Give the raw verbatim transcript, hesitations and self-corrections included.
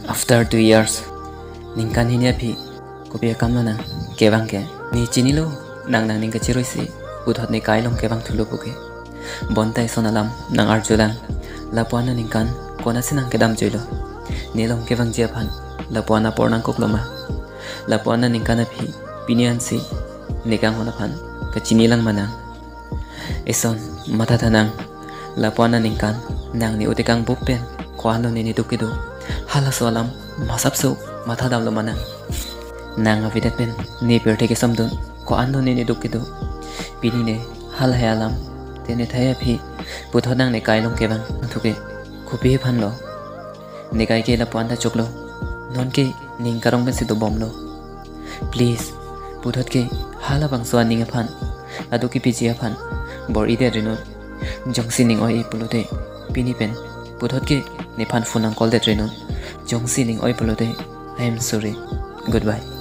After two years, ningkan hini aphi kopi akam lo nang kevang ke? Ne chinilo, nang nangning kachirui si puthot nekai along kevang thulo puke. Bonta eson alam nang arjulang. Lapuan aningkan konatsi nang kedam juilo? Ne along kevangji aphan lapuan apor nangkoklo ma? Lapuan aningkan aphi pini ansi ne kanghon aphan kachini lang ma nang? Eson matha tha nang. Lapuan aningkan nang ne utekang bup pen ko-an lo ne neduk kedo, halaso alam masapso matha damlo ma nang? Nang avedet pen ne pirthe kesomdun, ko-an lo ne neduk kedo. Pini ne halahei alam te ne thai aphi puthot nang nekai along kevang thu ke kopi aphan lo? Nekai ke lapuan ta choklo. Non ke ning karong pensi dobomlo. Please, puthot ke halabangso aning aphan, aduk kepiji aphan bor-idet ri non. Jongsi ning oi-e pulote pini pen puthot ke nephan phone nang call det ri non. Jongsi ning oi pulote, I am sorry. Goodbye.